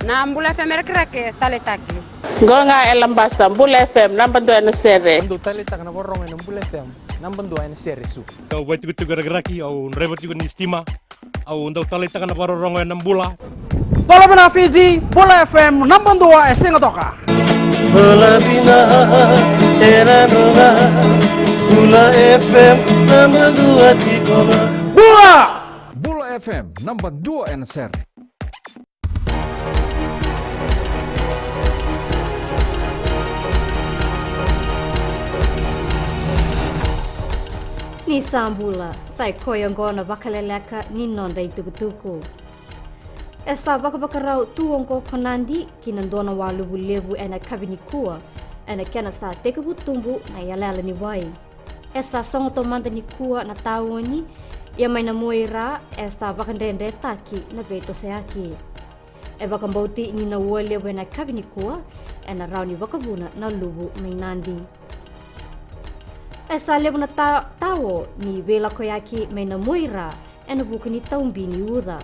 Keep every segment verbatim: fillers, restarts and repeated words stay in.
Na Bula F M e Rakiraki, taleitaki. Qo ga e Labasa, Bula F M, naba dua ena sere. Au dau taleitaka na vakarorogo ena Bula F M, naba dua ena sere, Su. Au vaitikotiko e Rakiraki, au draiva tiko ni sitima. Au dau taleitaka na vakarorogo ena Bula. Bula vinaka Fiji, Bula F M, naba dua e Sigatoka. Bula vinaka e Nadroga, Bula F M, naba dua tiko ga. Bula! Bula F M, naba dua ena sere. Ni sa bula, sa i koya oqo na vakaleleka ni noda itukutuku. E sa vakavakarau tu oqo ko Nadi ki na dua na waluvu levu ena yakavi nikua, ena kena sa tekivu tubu na iyalayala ni wai. E sa sogo taumada nikua na taoni, ia mai na mua i ra e sa vakadredretaki na veitosoyaki. E vakabauti ni na ua levu ena yakavi nikua, ena rawa ni vakavuna na luvu mai Nadi. E sa levu na ta-, tao ni veilakoyaki mai na mua i ra ena vuku ni taubi ni uca.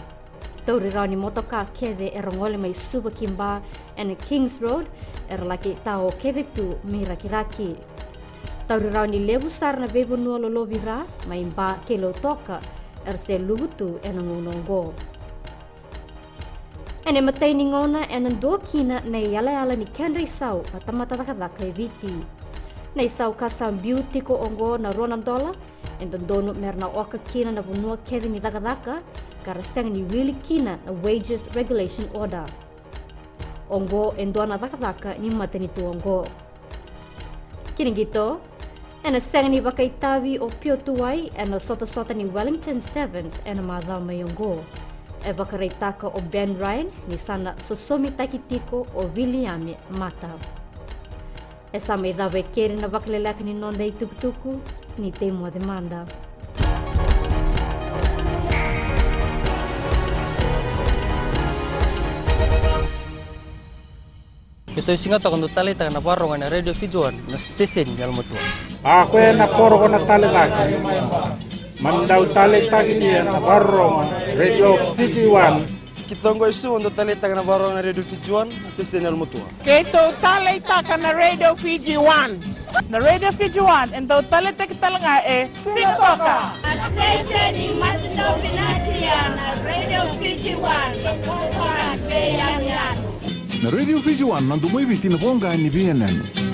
Tauri rawa ni motoka kece era gole mai Suva ki Ba ena Kings Road, era laki tao kece tu mai Rakiraki. Tauri rawa ni levu sara na veivanua lolovi ra mai Ba kei Lautoka, era se luvu tu ena gauna oqo. Ena imatai ni gauna ena dua kina na iyalayala ni kedra isau na tamata cakacaka e Viti. Na isau ka sa biu tiko oqo na rua na dola, e dodonu mera na oka kina na vanua kece ni cakacaka, ka ra sega ni wili kina na Wages Regulation Order. Oqo e dua na cakacaka ni matanitu oqo. Kina qito, ena sega ni vakaitavi o Pio Tuwai ena sotasota ni Wellington Sevens ena macawa mai oqo. E vakaraitaka o Ben Ryan ni sa na sosomitaki tiko o Viliame Mata. E sa mai cava e keri na vakaleleka ni noda itukutuku, ni tei moce mada. Keitou e Sigatoka dau taleitaka na vakarorogo ena Radio Fiji One, na siteseni yalomatua. A koya na koro ko na taleitaki. Mani dau taleitaki ni na vakarorogo Radio Fiji One. Keitou oqo e Su, dau taleitaka na vakarorogo ena Radio Fiji One, na siteseni yalomatua. Keitou taleitaka na Radio Fiji One. Na Radio Fiji One e dau taleitaki tale ga e Sigatoka. A siteseni matidovinatia na Radio Fiji One, na voqa ni veiyanuyanu. Na Radio Fiji One, na domo i Viti, na voqa ni veiyanuyanu.